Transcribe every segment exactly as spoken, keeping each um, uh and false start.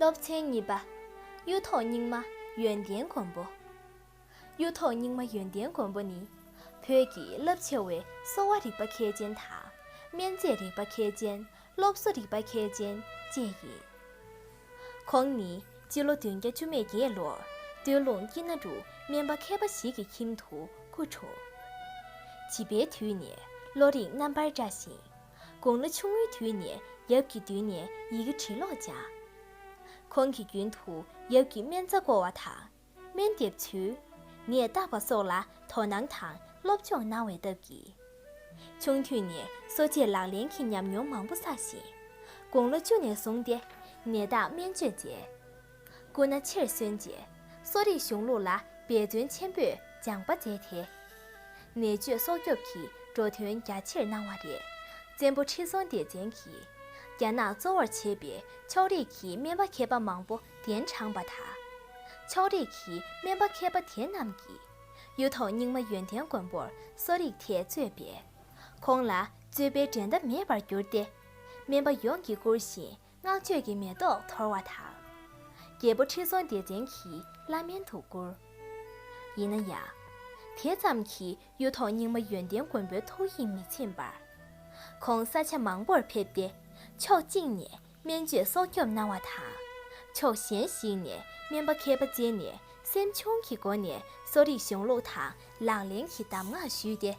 སློབ་ཚན་གཉིས་པ། གཡུ་ཐོག་རྙིང་མ་ཡོན་ཏན་མགོན་པོ། གཡུ་ཐོག་རྙིང་མ་ཡོན་ཏན་མགོན་པོ་ནི། བོད་ཀྱི་རླབས་ཆེ་བའི་གསོ་བ་རིག་པ་མཁས་ཅན་དང་། སྨན་རྫས་རིག་པ་མཁས་ཅན། སློབ་གསོ་རིག་པ་མཁས་ཅན་བཅས་ཡིན། ཁོང་ནི་སྤྱི་ལོ་བདུན་བརྒྱ་བཅུ་མེད་བརྒྱད་ལོར་སྟོད་ལུང་སྐྱིད་ན་འབྲུག་སྨན་པ་མཁས་པ་ཞིག་གི་ཁྱིམ་དུ་སྐུ་འཁྲུངས། བྱིས་པའི་དུས་ནས་བློ་རིག་རྣམ་པར་བཀྲ་ཞིང་། དགུང་ལོ་ཆུང་ངུའི་དུས་ནས་ཡབ་ཀྱི་མདུན་ནས་ཡི་གེ་འབྲི་ཀློག་སྦྱངས། ཁོང་གིས་རྒྱུན་དུ་ཡབ་ཀྱི་སྨན་རྩྭ་བརྐོ་བ་དང་། སྨན་འདེབས་ཚུལ། ནས་བཏགས་པ་སོགས་ལ་དོ་སྣང་དང་སློབ་སྦྱོང་གནང་བའི་སྟབས་ཀྱིས། ཆུང་དུས་ནས་གསོ་དཔྱད་ལག་ལེན་གྱི་ཉམས་མྱོང་མང་པོ་བསགས་ཤིང་། དགུང་ལོ་བཅུ་ནས་བཟུང་སྟེ་ནས་བཏགས་སྨན་བཅོས་མཛད། སྐུ་ན་ཆེར་སོན་རྗེས་གསོ་རིག་གཞུང་ལུགས་ལ་འབད་བརྩོན་ཆེན་པོས་སྦྱངས་པ་མཛད་དེ། ནད་བཅོས་སྲོག་སྐྱོབ་ཀྱི་འགྲོ་དོན་རྒྱ་ཆེར་གནང་བ་རེད། བཙན་པོ་ཁྲི་སྲོང་ལྡེ་བཙན་གྱིས་རྒྱ་ནག་གཙོ་བོར་བྱས་པའི་ཕྱོགས་རིས་ཀྱི་སྨན་པ་མཁས་པ་མང་པོ་གདན་དྲངས་པ་དང་། ཕྱོགས་རིས་ཀྱི་སྨན་པ་མཁས་པ་དེ་རྣམས་ཀྱིས་གཡུ་ཐོག་རྙིང་མ་ཡོན་ཏན་མགོན་པོར་གསོ་རིག་ཐད་རྩོད་པས། ཁོང་ལ་རྩོད་པའི་འགྲན་ཟླ་མེད་པར་གྱུར་ཏེ། སྨན་པ་ཡོངས་ཀྱིས་བཀུར་ཞིང་བསྔགས་བརྗོད་ཀྱི་མེ་ཏོག་འཐོར་བ་དང་། རྒྱལ་པོ་ཁྲི་སྲོང་ལྡེ་བཙན་གྱིས་བླ་སྨན་དུ་བཀུར། ཡིན་ན་ཡང་། དེ་ཙམ་གྱིས་གཡུ་ཐོག་རྙིང་མ་ཡོན་ཏན་མགོན་པོའི་ཐུགས་ཡིད་མི་ཚིམ་པར། ཁོང་ས་ཆ་མང་པོར་ཕེབས་ཏེ། ཕྱོགས་གཅིག་ནས་སྨན་བཅོས་སྲོག་སྐྱོབ་གནང་བ་དང་། ཕྱོགས་གཞན་ཞིག་ནས་སྨན་པ་མཁས་པ་བཙལ་ནས་སེམས་ཆུང་གི་སྒོ་ནས་གསོ་རིག་གཞུང་ལུགས་དང་ལག་ལེན་གྱི་གདམས་ངག་ཞུས་ཏེ།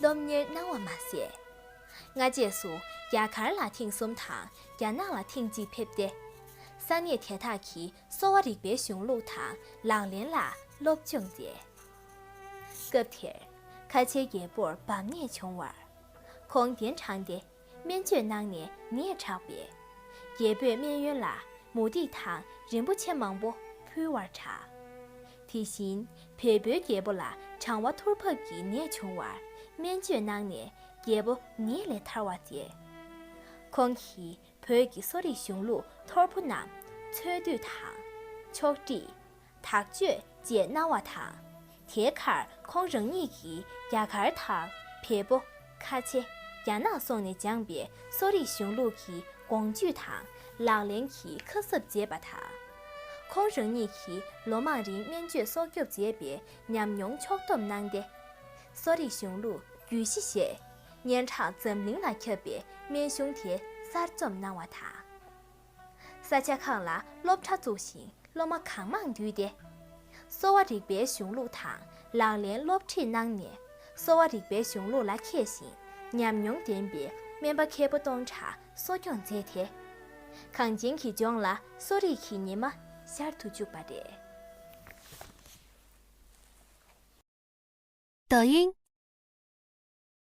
སློབ་གཉེར་གནང་བ་མ་ཟད། སྔ་རྗེས་སུ་རྒྱ་གར་ལ་ཐེངས་གསུམ་དང་རྒྱ་ནག་ལ་ཐེངས་གཅིག་ཕེབས་ཏེ། ས་གནས་དེ་དག་གི་གསོ་བ་རིག་པའི་གཞུང་ལུགས་དང་ལག་ལེན་ལ་སློབ་སྦྱོང་མཛད། སྐབས་དེར་ཁ་ཆེའི་རྒྱལ་པོར་བམ་ནད་བྱུང་བར། ཁོང་གདན་དྲངས་ཏེ་སྨན་བཅོས་གནང་ནས་ནད་དྲག་པས། རྒྱལ་པོས་སྨན་གཡོག་ལ་མུ་ཏིག་དང་རིན་པོ་ཆེ་མང་པོ་ཕུལ་བར་གྲགས། དེ་བཞིན་བལ་པོའི་རྒྱལ་པོ་ལ་གྲང་བ་ཐུར་ཕབ་ཀྱི་ནད་བྱུང་བར་སྨན་བཅོས་གནང་ནས་རྒྱལ་པོ་ནད་ལས་ཐར་བ་མཛད། ཁོང་གིས་བོད་ཀྱི་གསོ་རིག་གཞུང་ལུགས་ཐོར་བུ་རྣམས་འཚོལ་སྡུད་དང་། ཕྱོགས་སྒྲིག་དག་བཅོས་བཅས་གནང་བ་དང་། དེའི་ཁར་ཁོང་རང་ཉིད་ཀྱིས་རྒྱ་གར་དང་བལ་པོ། ཁ་ཆེ། རྒྱ་ནག་སོགས་ནས་སྦྱངས་པའི་གསོ་རིག་གཞུང་ལུགས་ཀྱི་དགོངས་བཅུད་དང་ལག་ལེན་གྱི་ཁ་གསབ་མཛད་པ་དང་། ཁོང་རང་ཉིད་ཀྱིས་ལོ་མང་རིང་སྨན་བཅོས་སྲོག་སྐྱོབ་མཛད་པའི་ཉམས་མྱོང་ཕྱོགས་བསྡོམས་གནང་སྟེ། གསོ་རིག་གཞུང་ལུགས་རྒྱུད་བཞི་ཞེས་སྙན་གྲགས་འཛམ་གླིང་ལ་ཁྱབ་པའི་སྨན་གཞུང་དེ་གསར་རྩོམ་གནང་བ་དང་། ས་ཆ་ཁག་ལ་སློབ་གྲྭ་བཙུགས་ཤིང་སློབ་མ་གང་མང་བསྡུས་ཏེ། གསོ་བ་རིག་པའི་གཞུང་ལུགས་དང་ལག་ལེན་སློབ་ཁྲིད་གནང་ནས། གསོ་བ་རིག་པའི་གཞུང་ལུགས་ལ་མཁས་ཤིང་ཉམས་མྱོང་ལྡན་པའི་སྨན་པ་མཁས་པ་སྟོང་ཕྲག་གསོ་སྐྱོང་མཛད་དེ། གངས་ཅན་གྱི་ལྗོངས་ལ་གསོ་རིག་གི་ཉི་མ་ཤར་དུ་བཅུག་པ་རེད། 抖音、